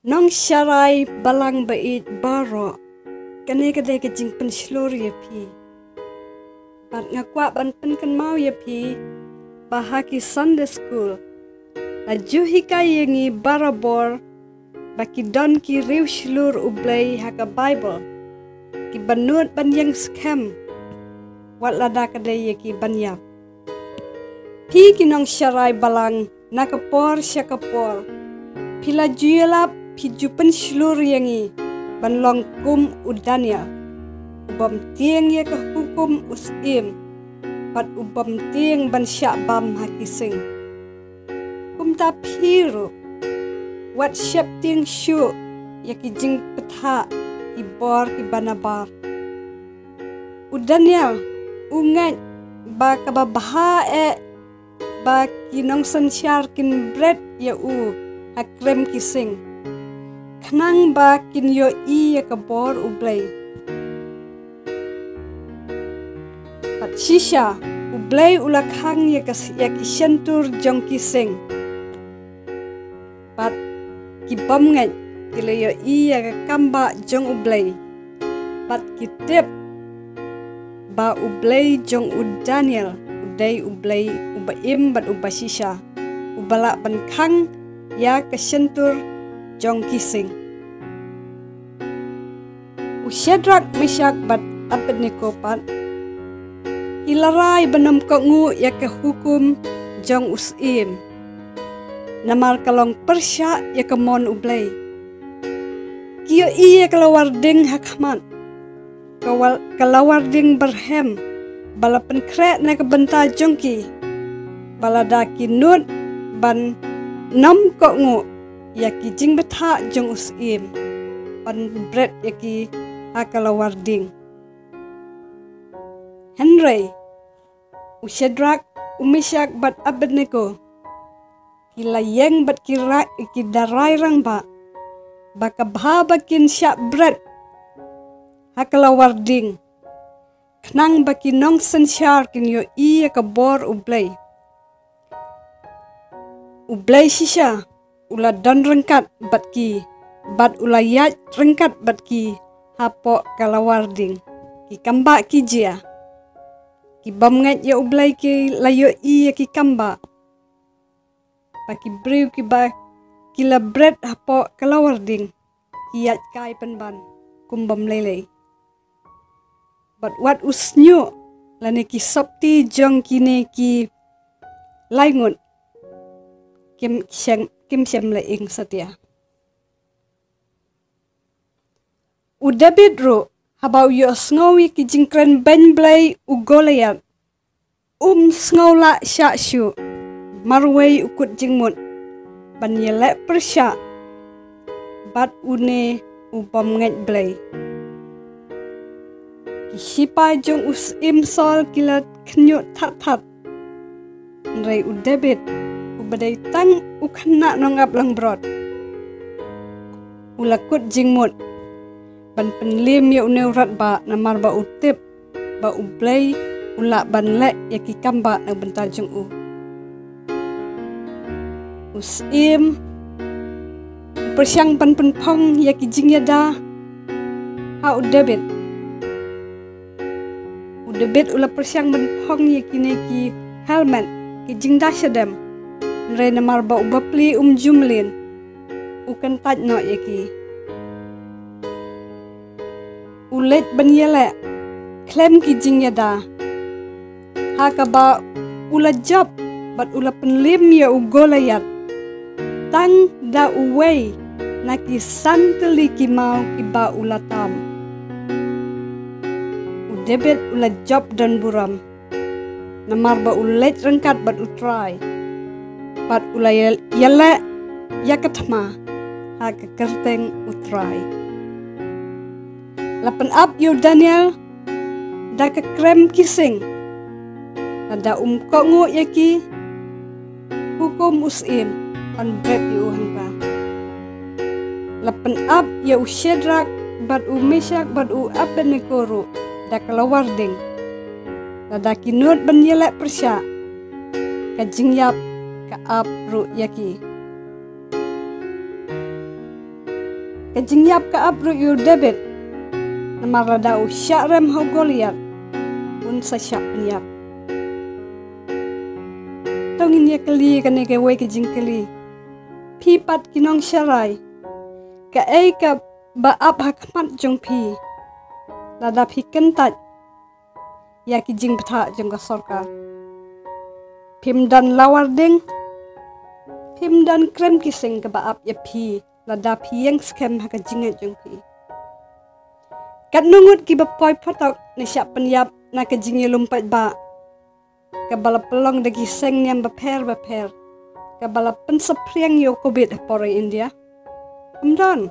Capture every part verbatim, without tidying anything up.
Nongsharai balang ba ïeit baroh, kane ka dei ka jingpynshlur ïa phi. Bad nga kwah ban pynkynmaw ïa phi ba ha ki Sunday School la ju hikai ïa ngi barabor ba ki don ki riewshlur U Blei ha ka Baibl, kiba nud ban ïeng skhem wat lada ka dei ïa ki ban ïap. Phi ki nongsharai balang, na ka por sha ka por phi la ju ïalap, phi ju pynshlur ïa ngi ban long kum u Daniel, u bym tieng ïa ka hukum u syiem bad u bym tieng ban shah bam ha ki sing. Kumta phi ruh, wat sheptieng shuh ïa ki jingbthah, ki bor kiba nabar. U Daniel u ngeit ba kaba bha eh ba ki nongsynshar kin bret ïa u ha krem ki sing, khnang ba kin ïohi ïa ka bor U Blei. Bad shisha U Blei u la khang ïa ka, ïa ki shyntur jong ki sing. Bad ki bym ngeit ki la ïohi ïa ka kambah jong U Blei. Bad ki tip ba U Blei jong u Daniel u dei U Blei uba im bad uba shisha, uba lah ban khang ïa ka shyntur jong ki sing. U Shadrak, Meshak bad Abednego pat ki la rai ban ym kohnguh ïa ka hukum jong u syiem, namar ka long pyrshah ïa ka mon U Blei. Ki ïohi ïa ka lawar ding ha khmat, ka wa-, ka lawar ding barhem ba la pynkhreh na ka bynta jong ki, ba lada ki nud ban ym kohnguh ïa ki jingbthah jong u syiem, ban bret ïa ki ha ka lawar ding. Hynrei u Shadrak, u Meshak bad Abednego ki la ïeng bad ki ra-, ki da rai rangbah ba ka bha ba kin shah bret ha ka lawar ding, khnang ba ki nongsynshar kin ïohi ïa ka bor U Blei. U Blei shisha u la don ryngkat bad ki, bad u la ïaid ryngkat bad ki hapoh ka lawar ding. Ki kambah ki jia. Ki bym ngeit ïa U Blei ki la ïohi ïa ki kambah ba ki briew kiba ki la bret hapoh ka lawar ding ki ïaid kai pynban kum bym lei lei. Bad wat u shñiuh lane ki sopti jong kine ki laingut kim shym, kim shym la ïeng satia. U Dabid ruh, haba u ïohsngew ïa ki jingkren beiñ Blei u Goliath, um sngew lah shah shuh, marwei u kut jingmut ban ïaleh pyrshah bad une u bym ngeit Blei. Ki shipai jong u syiem Saul ki la khynñiuh thad thad. Hynrei u Dabid, uba dei tang u khynnah nongap langbrot, u la kut jingmut ban pynliem ïa une u radbah, namar ba u tip ba U Blei u lah ban leh ïa ki kambah na bynta jong u. U syiem u pyrshang ban pynphong ïa ki jingïada ha u Dabid. U Dabid u la pyrshang ban phong ïa kine ki helmet, ki jingda shadem. Hynrei namar ba u bapli um ju mlien, u kyntait noh ïa ki. U leit ban ïaleh khlem ki jingïada, ha kaba u la jop bad u la pynliem ïa u Goliath tang da uwei na ki san tylli ki maw kiba u la tam. U Dabid u la jop don burom, namar ba u leit ryngkat bad U Trai, bad u la ïa-, ïaleh ïa ka thma ha ka kyrteng U Trai. La pynap ïa u Daniel da ka krem ki sing, lada um kohnguh ïa ki hukum u syiem, yn bret ïa u hangta. La pynap ïa u Shadrak bad u Meshak bad u Abednego ruh da ka lawar ding. Lada ki nud ban ïaleh pyrshah, ka jingïap ka ap ruh ïa ki. Ka jingïap ka ap ruh ïa u David. Namar lada u shah rem ha u Goliath, un sa shah pynïap. To ngin ïa kylli kane kawei ka jingkylli. Phi pat ki nongsharai, kaei kaba ap ha khmat jong phi, lada phi kyntait ïa ki jingbthah jong ka sorkar? Phim don lawar ding, phim don krem ki seng kaba ap ïa phi lada phi ïeng skhem ha ka jingngeit jong phi. Katno ngut kiba poi phatok ne shah pynïap na ka jingïalum paidbah kaba la pynlong da ki seng niam bapher bapher, kaba la pynsaphriang ïa u Covid ha por India? Ym don.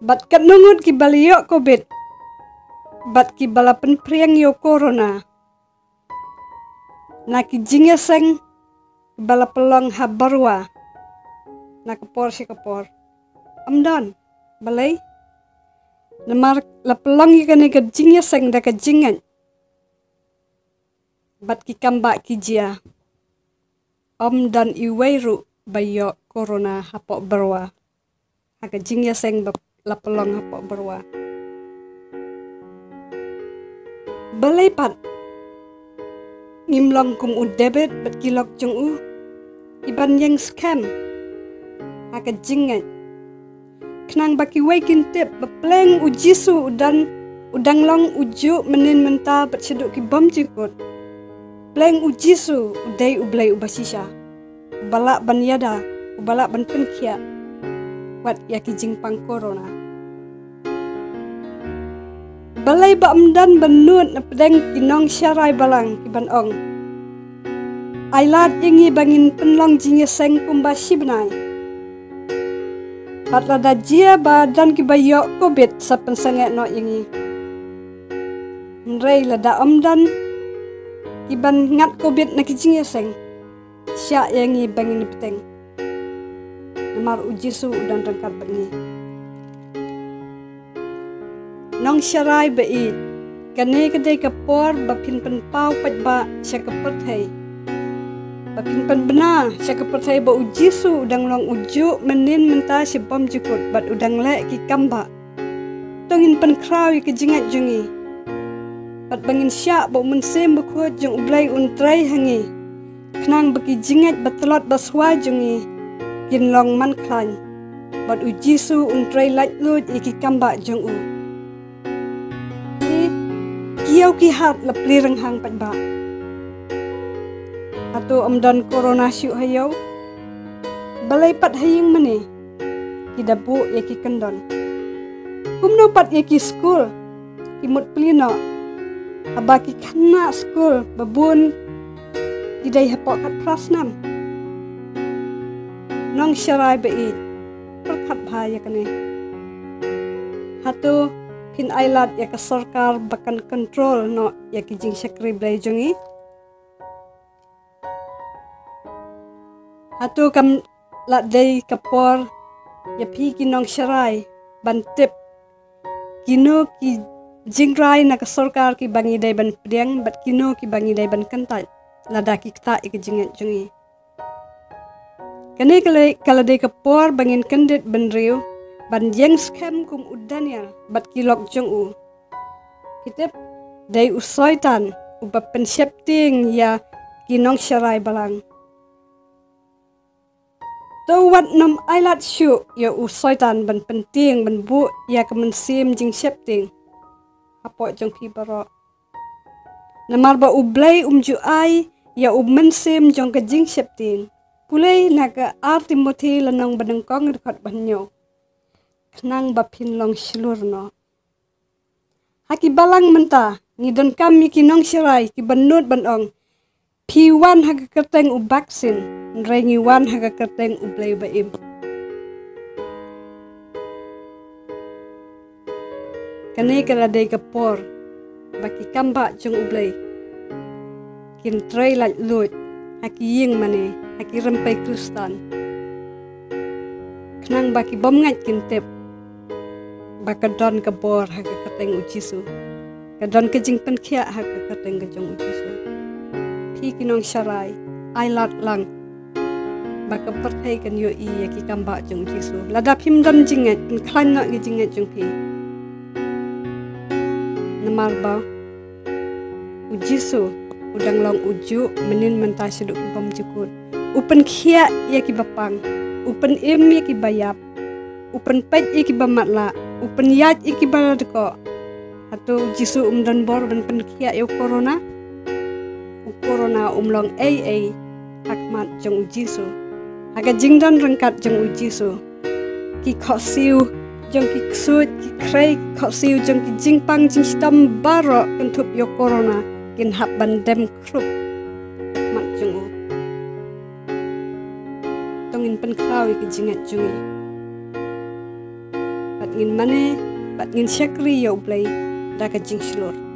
Bad katno ngut kiba la ïoh Covid bad kiba la pynphriang ïa u Corona na ki jingïaseng ba la pynlong ha baroh na ka por sha ka por? Ym don. Balei? Namar la pynlong ïa kane ka jingïaseng da ka jingngeit. Bad ki kam ba ki jia, ym don iwei ruh ba ïoh Corona hapoh baroh ha ka jingïaseng ba la pynlong hapoh baroh. Balei pat ngim long kum u David bad ki lok jong u, kiban ïeng skhem ha ka jingngeit? Khnang ba kiwei kin tip ba pleng u Jisu u dang, u dang long u juh mynnin mynta bad shaduh ki bymjukut. Pleng u Jisu u dei u Blei uba shisha, uba lah ban ïada, uba lah ban pynkhiah wat ïa ki jingpang Corona. Balei ba ym don ba nud na pdeng ki nongsharai balang kiban ong, ai lad ïa ngi ba ngin pynlong jingïaseng kumba shi bnai? Bad lada jia ba don kiba ïoh Covid sa pynsangeh noh ïa ngi. Hynrei lada ym don kiban ngat Covid na ki jingïaseng, shah ïa ngi ba ngin bteng, namar u Jisu u don ryngkat bad ngi. Nongsharai ba ïeit, kane ka dei ka por ba phin pynpaw paidbah sha ka pyrthei, ba phin pynbna sha ka pyrthei ba u Jisu u dang long u juh mynnin mynta sha bymjukut bad u dang leh ki kam ba. To ngin pynkhraw ïa ka jingngeit jong ngi bad ba ngin shah ba u Mynsiem Bakhuid jong u Blei un trei ha ngi, khnang ba ki jingngeit ba tlot ba swa jong ngi kin long man khlaiñ bad u Jisu un trei laitluid ïa ki kam ba jong u. Ki, ki ïew ki hat la plie rynghang paidbah. Hato ym don Corona shuh ha ïew? Balei pat ha ïing mane ki da buh ïa ki kyndon? Kumno pat ïa ki skul, ki mut plie noh, haba ki khynnah skul ba bun ki dei hapoh khatphra snem? Nongsharai ba ïeit, pyrkhat bha ïa kane. Hato phin ai lad ïa ka sorkar ba kan kontrol noh ïa ki jingshakri Blei jong ngi? Hato kam lah dei ka por ïa phi ki nongsharai ban tip kino ki jingrai na ka sorkar kiba ngi dei ban pdiang bad kino kiba ngi dei ban kyntait lada ki ktah ïa ka jingngeit jong ngi? Kane ka la, ka la dei ka por ba ngin kyndit bynriew ban ïeng skhem kum u Daniel bad ki lok jong u. Phi tip, dei u Soitan uba pynsheptieng ïa ki nongsharai balang. To wat nym ai lad shuh ïa u Soitan ban pyntieng ban buh ïa ka mynsiem jingsheptieng hapoh jong phi baroh. Namar ba u Blei um ju ai ïa u mynsiem jong ka jingsheptieng. Pule na ka ar Timothi lynnong ba nyngkong dkhot ba hynñiew, khnang ba phin long shlur noh. Ha ki balang mynta ngi donkam ïa ki nongsharai kiba nud ban ong, phi wan ha ka kyrteng u Baksin, hynrei ngi wan ha ka kyrteng u Blei ba im. Kane ka la dei ka por ba ki kam ba jong u Blei kin trei laitluid ha ki ïing mane, ha ki rympei Khristan, khnang ba ki bym ngeit kin tip ba ka don ka bor ha ka kyrteng u Jisu, ka don ka jingpynkhiah ha ka kyrteng ka jong u Jisu. Phi ki nongsharai, ai lad lang. ba ka pyrthei kan ïohi ïa ki kambah jong u Jisu. Lada phim don jingngeit, pynkhlaiñ noh ki jingngeit jong phi. Namar ba u Jisu u dang long ujuh mynnin mynta shaduh ki bymjukut. U pynkhiah ïa ki bapang, u pynim ïa ki baïap, u pynpeit ïa ki bamatlah, u pynïaid ïa ki badkoh. Hato u Jisu um don bor ban pynkhiah ïa u corona? U corona um long ei ei ha khmat jong u Jisu. Ha ka jingdon ryngkat jong u Jisu, ki khohsiew jong ki ksuid, ki khrei, ki khohsiew jong ki jingpang jingshitom baroh kynthup ïa u corona kin hap ban dem khrup ha khmat jong u. To ngin pynkhraw ïa ki jingngeit jong ngi bad ngin mane bad ngin shakri ïa u Blei da ka jingshlur.